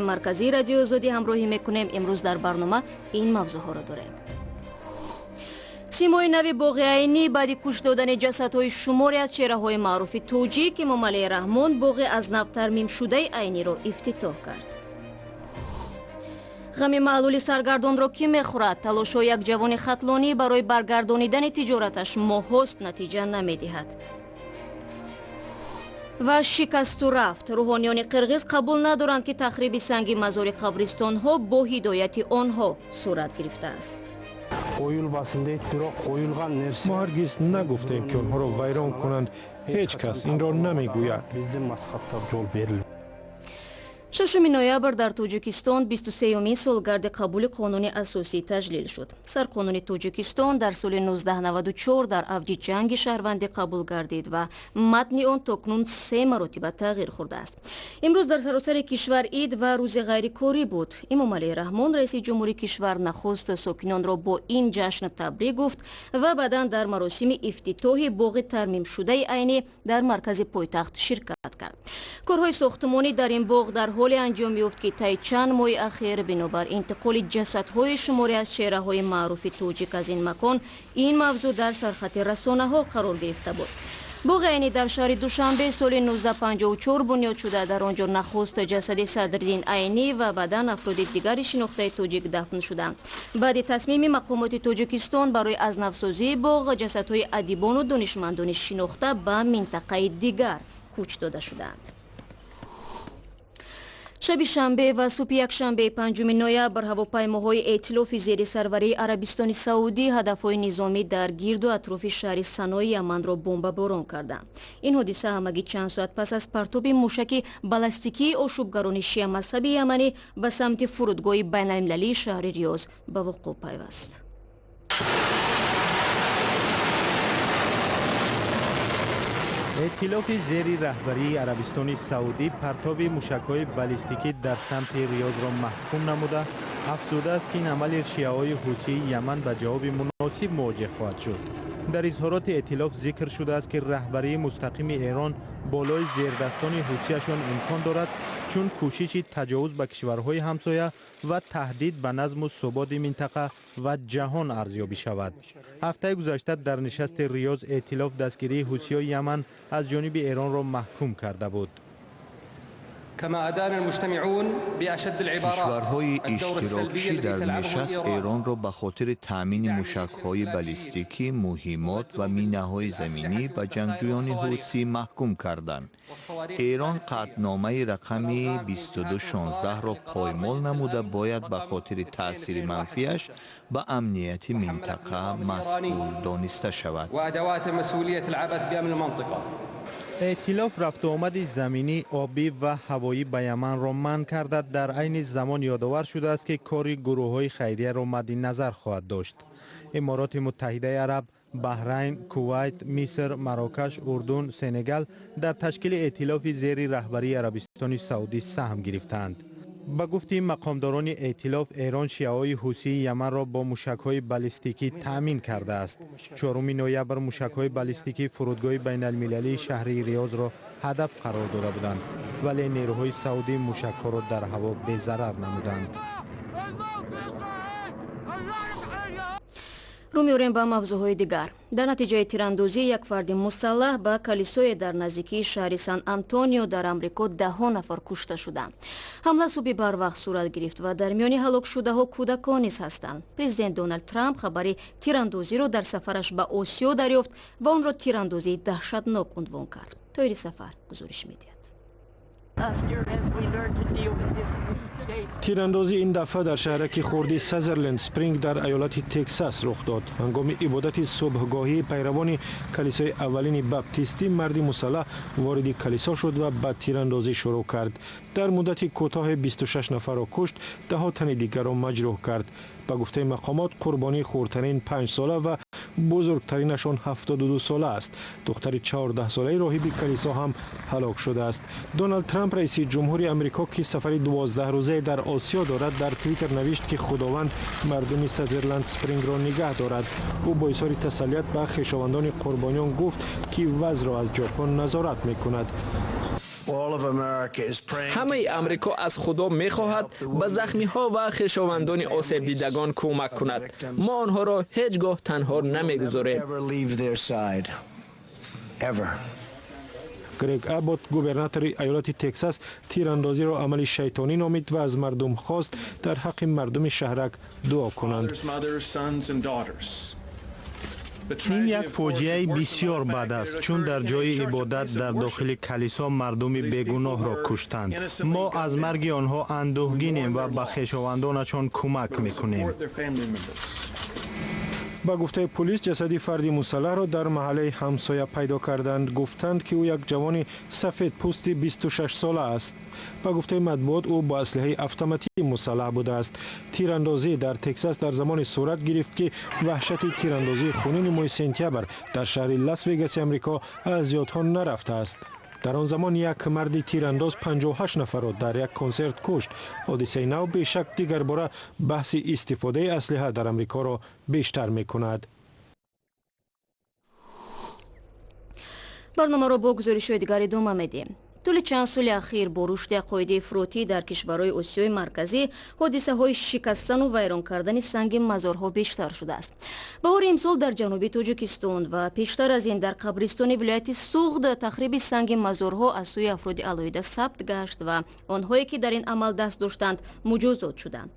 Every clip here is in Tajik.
Марказии Радиои Озодӣ ҳамроҳӣ мекунем. Имрӯз дар барнома ин мавзӯъҳоро дорем: симои нави боғи Айнӣ баъди кӯч додани ҷасадҳои шуморе аз чеҳраҳои маъруфи тоҷик, Эмомалӣ Раҳмон боғи аз нав тармимшудаи Айниро ифтитоҳ кард. Ғами маълули саргардонро кӣ мехӯрад? Талошҳои як ҷавони хатлонӣ барои баргардонидани тиҷораташ моҳҳост натиҷа намедиҳад. Ва шикасту рафт: рӯҳониёни қирғиз қабул надоранд, ки тахриби санги мазори қабристонҳо бо ҳидояти онҳо сурат гирифтааст. Коюлбасын дейт, бирок коюлган нерсе Мо ҳаргиз нагуфтем, ки онҳоро вайрон кунанд. Ҳеҷ кас инро намегӯяд. Биздин маслихатта жол берилбейт. 6 ноябр дар Тоҷикистон 23-юмин солгарди қабули Қонуни асосӣ таҷлил шуд. Сарқонуни Тоҷикистон дар соли 1994 дар авҷи ҷанги шаҳрвандӣ қабул гардид ва матни он то кунун се маротиба тағйир хӯрдааст. Имрӯз дар саросари кишвар ид ва рӯзи ғайрикорӣ буд. Эмомалӣ Раҳмон, раиси ҷумҳури кишвар, нахуст сокинонро бо ин ҷашн табрик гуфт ва баъдан дар маросими ифтитоҳи боғи тармимшудаи Айнӣ дар маркази пойтахт ширкат кард. Корҳои сохтмонӣ дар ин боғ дар ҳоле анҷом ёфт, ки таи чанд моҳи ахир бинобар интиқоли ҷасадҳои шуморе аз чеҳраҳои маъруфи тоҷик аз ин макон ин мавзӯъ дар сархати расонаҳо қарор гирифта буд. Боғи Айнӣ дар шаҳри Душанбе соли 1954 бунёд шуда, дар он ҷо нахуст ҷасади Садриддин Айнӣ ва баъдан афроди дигари шинохтаи тоҷик дафн шуданд. Баъди тасмими мақомоти Тоҷикистон барои аз навсозии боғ, ҷасадҳои адибону донишмандони шинохта ба минтақаи дигар кӯч дода шуданд. Шаби шанбе ва субҳи якшанбеи 5 ноябр ҳавопаймоҳои эътилофи зери сарварии Арабистони Саудӣ ҳадафҳои низомӣ дар гирду атрофи шаҳри Санои Яманро бомбаборон карданд. Ин ҳодиса ҳамагӣ чанд соат пас аз партоби мушаки балластикии ошӯбгарони шиамазҳаби яманӣ ба самти фурудгоҳи байналмилалии шаҳри Риёз ба вуқӯъ пайваст. Эътилофи зери раҳбарии Арабистони Саудӣ партоби мушакҳои баллистикӣ дар самти Риёзро маҳкум намуда, афзудааст, ки ин амали шиаҳои ҳусии Яман ба ҷавоби муносиб мувоҷеҳ хоҳад шуд. Дар изҳороти эътилоф зикр шудааст, ки раҳбарии мустақими Эрон болои зердастони ҳусияшон имкон дорад, чун кӯшиши таҷовуз ба кишварҳои ҳамсоя ва таҳдид ба назму суботи минтақа ва ҷаҳон арзёбӣ шавад. Ҳафтаи гузашта дар нишасти Риёз эътилоф дастгирии ҳусиёи Яман аз ҷониби Эронро маҳкум карда буд. Кишварҳои иштирокчӣ дар нишаст Эронро ба хотири таъмини мушакҳои баллистикӣ, муҳиммот ва минаҳои заминӣ ба ҷангҷӯёни ҳусӣ маҳкум карданд. Эрон қатъномаи рақами 2216-ро поймол намуда, бояд ба хотири таъсири манфиаш ба амнияти минтақа масъул дониста шавад. Эътилоф рафтуомади заминӣ, обӣ ва ҳавоӣ ба Яманро манъ карда, дар айни замон ёдовар шудааст, ки кори гурӯҳҳои хайрияро мадди назар хоҳад дошт. Имороти Муттаҳидаи Араб, Баҳрайн, Кувайт, Миср, Марокаш, Урдун, Сенегал дар ташкили эътилофи зери раҳбарии Арабистони Саудӣ саҳм гирифтаанд. Ба гуфти мақомдорони эътилоф, Эрон шиаҳои ҳусии Яманро бо мушакҳои баллистикӣ таъмин кардааст. 4 ноябр мушакҳои баллистикӣ фурудгоҳи байналмилалии шаҳри Риёзро ҳадаф қарор дода буданд, вале нерӯҳои саудӣ мушакҳоро дар ҳаво безарар намуданд. Рӯ меорем ба мавзӯъҳои дигар. Дар натиҷаи тирандозӣ як фарди мусаллаҳ ба калисое дар наздикии шаҳри Сан Антонио дар Амрико даҳҳо нафар кушта шуданд. Ҳамла субҳи барвақт сурат гирифт ва дар миёни ҳалокшудаҳо кӯдакон низ ҳастанд. Президент Доналд Трамп хабари тирандозиро дар сафараш ба Осиё дарёфт ва онро тирандозии даҳшатнок унвон кард. Тоҳири Сафар гузориш медиҳад. Тирандозӣ ин дафъа дар шаҳраки хурди Сазерленд Спринг дар аёлати Тексас рух дод. Ҳангоми ибодати субҳгоҳии пайравони калисои аввалини баптистӣ марди мусаллаҳ вориди калисо шуд ва ба тирандозӣ шурӯъ кард. Дар муддати кӯтоҳе 26 нафарро кушт, даҳо тани дигарро маҷрӯҳ кард. Ба гуфтаи мақомот, қурбонии хурдтарин 5-сола ва бузургтаринашон 72 сола аст. Духтари 14-солаи роҳиби калисо ҳам ҳалок шудааст. Доналд Трамп, раиси ҷумҳури Амрико, ки сафари 12-рӯзае дар Осиё дорад, дар Твиттер навишт, ки Худованд мардуми Сазерленд Спрингро нигаҳ дорад. Ӯ бо изҳори тасаллият ба хешовандони қурбониён гуфт, ки вазъро аз Ҷопон назорат мекунад. Ҳамаи Амрико аз Худо мехоҳад ба захмиҳо ва хешовандони осебдидагон кӯмак кунад. Мо онҳоро ҳеҷ гоҳ танҳо намегузорем. Грег Аббот, губернатори иёлати Тексас, тирандозиро амали шайтонӣ номид ва аз мардум хост дар ҳаққи мардуми шаҳрак дуо кунанд. Ин як фоҷиаи бисёр бад аст, чун дар ҷои ибодат дар дохили калисо мардуми бегуноҳро куштанд. Мо аз марги онҳо андӯҳгинем ва ба хешовандонашон кӯмак мекунем. Ба гуфтаи полис, ҷасади фарди мусаллаҳро дар маҳаллаи ҳамсоя пайдо карданд. Гуфтанд, ки ӯ як ҷавони сафедпӯсти 26-сола аст. Ба гуфтаи матбуот, ӯ бо аслиҳаи автоматӣ мусаллаҳ будааст. Тирандозӣ дар Тексас дар замоне сурат гирифт, ки ваҳшати тирандозии хунини моҳи сентябр дар шаҳри Лас Вегаси Амрико аз ёдҳо нарафтааст. Дар он замон як марди тирандоз 58 нафарро дар як консерт кушт. Ҳодисаи нав бешак дигарбора баҳси истифодаи аслиҳа дар Амрикоро бештар мекунад. Барномаро бо гузоришҳои дигар идома медиҳем. Тӯли чанд соли ахир бо рушди ақоиди ифротӣ дар кишварҳои Осиёи Марказӣ ҳодисаҳои шикастану вайрон кардани санги мазорҳо бештар шудааст. Баҳори имсол дар ҷануби Тоҷикистон ва пештар аз ин дар қабристони вилояти Суғд тахриби санги мазорҳо аз сӯи афроди алоҳида сабт гашт ва онҳое ки дар ин амал даст доштанд, муҷозот шуданд.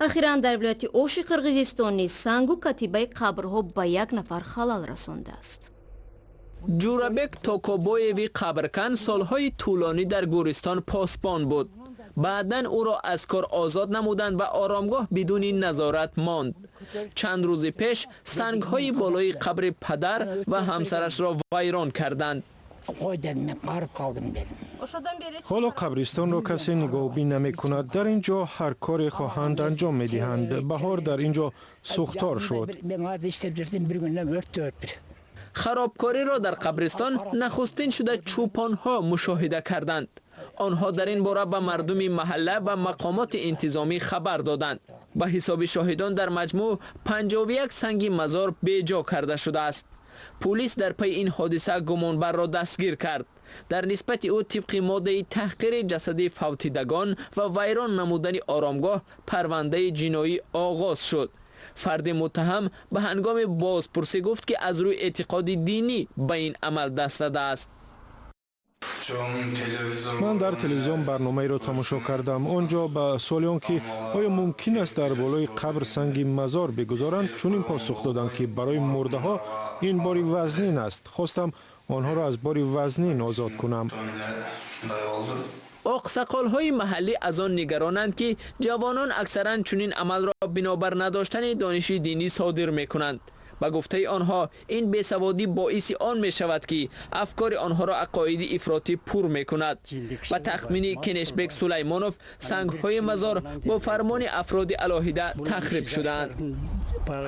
Ахиран дар вилояти Оши Қирғизистон низ сангу катибаи қабрҳо ба як нафар халал расондааст. Ҷурабек Токобоеви қабркан солҳои тӯлонӣ дар гӯристон посбон буд. Баъдан ӯро аз кор озод намуданд ва оромгоҳ бидуни назорат монд. Чанд рӯзи пеш сангҳои болои қабри падар ва ҳамсарашро вайрон карданд. Ҳоло қабристонро касе нигоҳубин намекунад. Дар ин ҷо ҳар коре хоҳанд анҷом медиҳанд. Баҳор дар ин ҷо сӯхтор шуд. Харобкориро дар қабристон нахустин шуда чӯпонҳо мушоҳида карданд. Онҳо дар ин бора ба мардуми маҳалла ва мақомоти интизомӣ хабар доданд. Ба ҳисоби шоҳидон, дар маҷмӯъ 51 санги мазор беҷо карда шудааст. Пулис дар пайи ин ҳодиса гумонбарро дастгир кард. Дар нисбати ӯ тибқи моддаи таҳқири ҷасади фавтидагон ва вайрон намудани оромгоҳ парвандаи ҷиноӣ оғоз шуд. Фарди муттаҳам ба ҳангоми бозпурсӣ гуфт, ки аз рӯи эътиқоди динӣ ба ин амал даст задааст. Ман дар телевизион барномаеро тамошо кардам. Он ҷо ба суоли он ки оё мумкин аст дар болои қабр санги мазор бигузоранд, чунин посух доданд, ки барои мурдаҳо ин бори вазнин аст. Хостам онҳоро аз бори вазнин озод кунам. Оқсақолҳои маҳаллӣ аз он нигаронанд, ки ҷавонон аксаран чунин амалро бинобар надоштани дониши динӣ содир мекунанд. Ба гуфтаи онҳо, ин бесаводӣ боиси он мешавад, ки афкори онҳоро ақоиди ифротӣ пур мекунад. Ба тахмини Кенешбек Сулаймонов, сангҳои мазор бо фармони афроди алоҳида тахриб шудаанд.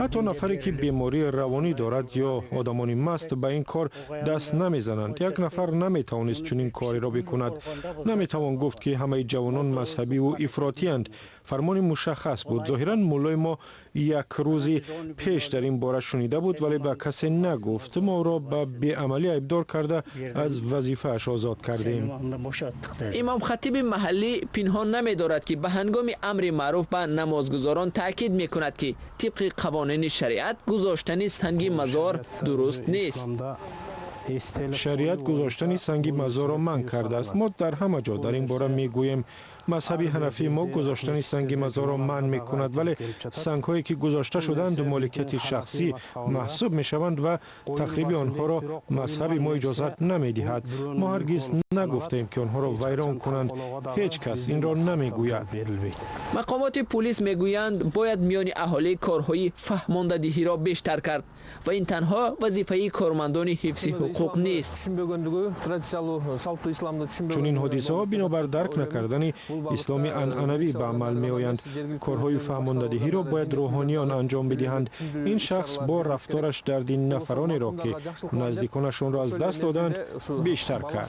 Ҳатто нафаре ки бемории равонӣ дорад ё одамони маст ба ин кор даст намезананд. Як нафар наметавонист чунин кореро бикунад. Наметавон гуфт, ки ҳамаи ҷавонон мазҳабиву ифротиянд. Фармони мушаххас буд. Зоҳиран, муллои мо як рӯзи пеш дар ин бора шунида буд, вале ба касе нагуфт. Мо ӯро ба беамалӣ айбдор карда, аз вазифааш озод кардем. Имомхатиби маҳаллӣ пинҳон намедорад, ки ба ҳангоми амри маъруф ба намозгузорон таъкид мекунад, ки тибқи қавонини шариат гузоштани санги мазор дуруст нест. Шариат гузоштани санги мазорро манъ кардааст. Мо дар ҳама ҷо дар ин бора мегӯем. Мазҳаби ҳанафии мо гузоштани санги мазорро манъ мекунад, вале сангҳое ки гузошта шуданд, моликияти шахсӣ маҳсуб мешаванд ва тахриби онҳоро мазҳаби мо иҷозат намедиҳад. Мо ҳаргиз нагуфтаем, ки онҳоро вайрон кунанд. Ҳеҷ кас инро намегӯяд. Мақомоти пулис мегӯянд, бояд миёни аҳолӣ корҳои фаҳмондадиҳиро бештар кард ва ин танҳо вазифаи кормандони ҳифзи ҳуқуқ нест. Чунин ҳодисаҳо бинобар дарк накардани исломи анъанавӣ ба амал меоянд. Корҳои фаҳмондадиҳиро бояд рӯҳониён анҷом бидиҳанд. Ин шахс бо рафтораш дарди нафаронеро, ки наздиконашонро аз даст доданд, бештар кард.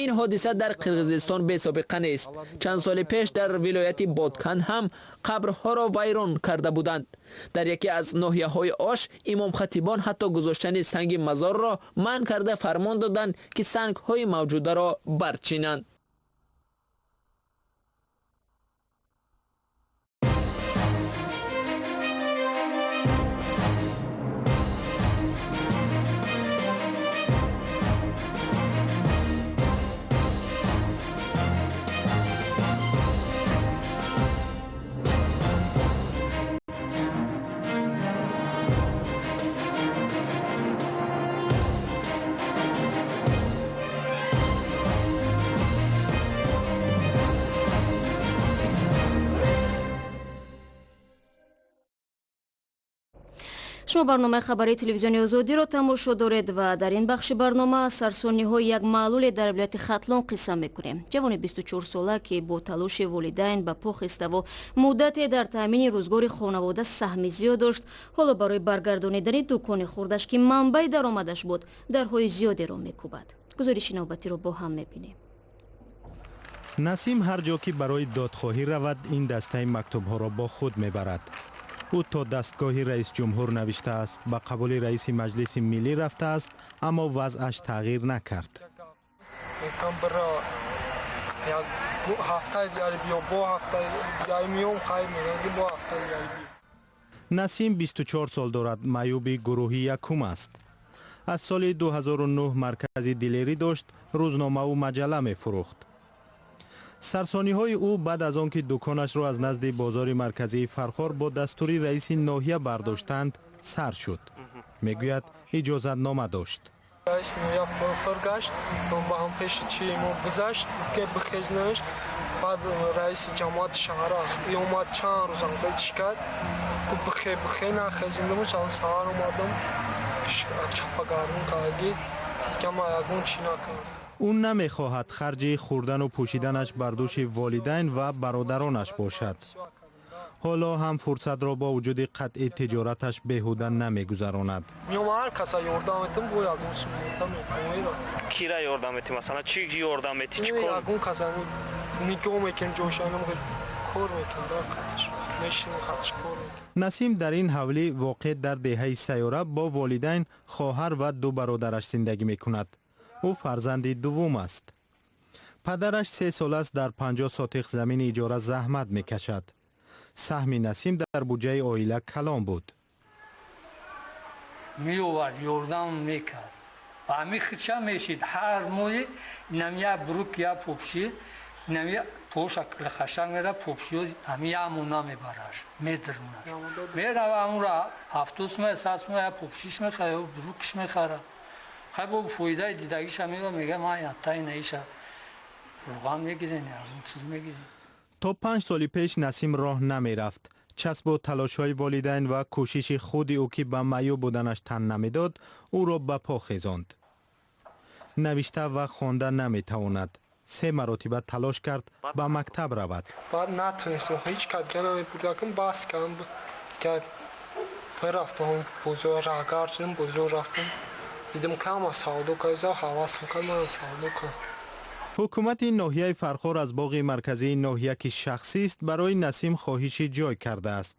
Ин ҳодиса дар Қирғизистон бесобиқа нест. Чанд соли пеш дар вилояти Бодкан ҳам қабрҳоро вайрон карда буданд. Дар яке аз ноҳияҳои Ош имомхатибон ҳатто гузоштани санги мазорро манъ карда фармон доданд, ки сангҳои мавҷударо барчинанд. Шумо барномаи хабарии телевизиони Озодиро тамошо доред ва дар ин бахши барнома сарсониҳои як маълуле дар вилояти Хатлон қисса мекунем. Ҷавони 24сола, ки бо талоши волидайн ба по хиставу муддате дар таъмини рӯзгори хонавода саҳми зиёд дошт, ҳоло барои баргардонидани дукони хурдаш, ки манбаи даромадаш буд, дарҳои зиёдеро мекӯбад. Гузориши навбатиро бо ҳам мебинем. Насим ҳар ҷо ки барои додхоҳӣ равад, ин дастаи мактубҳоро бо худ мебарад. Ӯ то дастгоҳи раисҷумҳур навиштааст, ба қабули раиси маҷлиси миллӣ рафтааст, аммо вазъаш тағйир накард. Насим 24 сол дорад, маъюби гурӯҳи якум аст. Аз соли 2009 маркази дилерӣ дошт, рӯзномаву маҷалла мефурӯхт. Сарсониҳои ӯ баъд аз он ки дуконашро аз назди бозори марказии Фархор бо дастури раиси ноҳия бардоштанд, сар шуд. Мегӯяд, иҷозатнома дошт. Раиси ноҳия фургашт, ба ҳам пеши чи мо гузашт, ки бихезнаш. Баъд раиси ҷамоати шаҳра омад, чанд рӯз анқай чӣ кард, гуфт бихе, бихе, нахезондам. Чанд саҳар омадам, чапагармон кардаги, дигар ман ягон чӣ накардам. Ӯ намехоҳад харҷи хӯрдану пӯшиданаш бар дӯши волидайн ва бародаронаш бошад. Ҳоло ҳам фурсатро бо вуҷуди қатъи тиҷораташ беҳуда намегузаронад. Меом ҳар каса ёрдам метам, бо ягон суммата мекунам. Кира ёрдам метӣ, масалан, чӣ ёрдам метӣ, чӣ кор? Ягон каса нигоҳ мекунем, ҷошанам кор мекунем, дар қатиш мешинем, қатиш кор мекунем. Насим дар ин ҳавлӣ воқеъ дар деҳаи Сайёра бо волидайн, хоҳар ва ду бародараш зиндагӣ мекунад. Ӯ фарзанди дуввум аст. Падараш 3 сол аст дар 50 сотиқ замини иҷора заҳмат мекашад. Саҳми Насим дар буҷаи оила калон буд. Меовард, ёрдам мекард. Ба ҳамин худша мешид. Ҳар моҳе инам як брук, як попши, инам поша лахаша мера, попшиё ҳамин як мона мебараш, медирунаш. Мерава ҳамура 70 сум, 100 сум як попшиш мехара, брукш мехара. Хай бо фоидаи дидагиша мега, мега ман яттай наиша руған мегирен, ягон чиз мегирен. То 5 соли пеш Насим роҳ намерафт. Часбу талошҳои волидайн ва кӯшиши худи ӯ, ки ба маъюб буданаш тан намедод, ӯро ба по хезонд. Навишта ва хонда наметавонад. 3 маротиба талош кард ба мактаб равад. Баъд натонистам, ҳеҷ кад дига намебурдакам, бас кардам, дигар рафтам бозор, раҳгард шудам, бозор рафтам. Дидам кама савдо кардам, ҳавасам кард ман савдо кардам. Ҳукумати ноҳияи Фархор аз боғи марказии ноҳия, ки шахсист, барои Насим хоҳиши ҷой кардааст.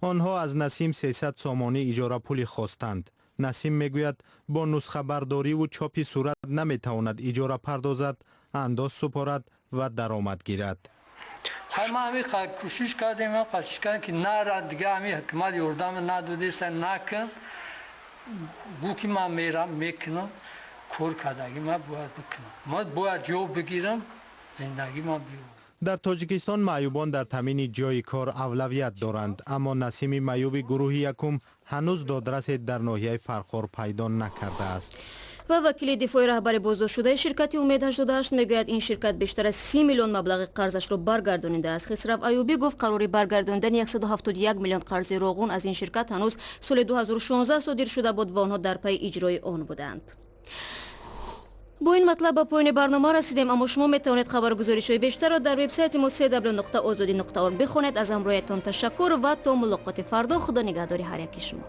Онҳо аз Насим 300 сомонӣ иҷорапулӣ хостанд. Насим мегӯяд, бо нусхабардориву чопи сурат наметавонад иҷора пардозад, андоз супорад ва даромад гирад. Хай ма ҳамин кӯшиш кардем, кӯшиш кардем, ки нара, дига ҳамин ҳукумат ёрдам надодеса, накун. Гӯ ки ман мерам, мекунам, кор кардагӣ ман бояд бикунам, ман бояд ҷо бигирам, зиндагӣ ман биёбам. Дар Тоҷикистон маъюбон дар таъмини ҷойи кор авлавият доранд, аммо Насими маъюби гурӯҳи якум ҳанӯз додрасе дар ноҳияи Фархор пайдо накардааст. Ва вакили дифои раҳбари боздоштшудаи ширкати Умед 88 мегӯяд, ин ширкат бештар аз 30 миллион маблағи қарзашро баргардонидааст. Хисрав Аюбӣ гуфт, қарори баргардонидани 171 миллион қарзи роғун аз ин ширкат ҳанӯз соли 2016 содир шуда буд ва онҳо дар пайи иҷрои он буданд. Бо ин матлаб ба поёни барнома расидем, аммо шумо метавонед хабаргузоришҳои бештарро дар вебсайти мо cw.ozodi.org бихонед. Аз ҳамроҳиятон ташаккур ва то мулоқоти фардо, худо нигаҳдори ҳар яки шумо.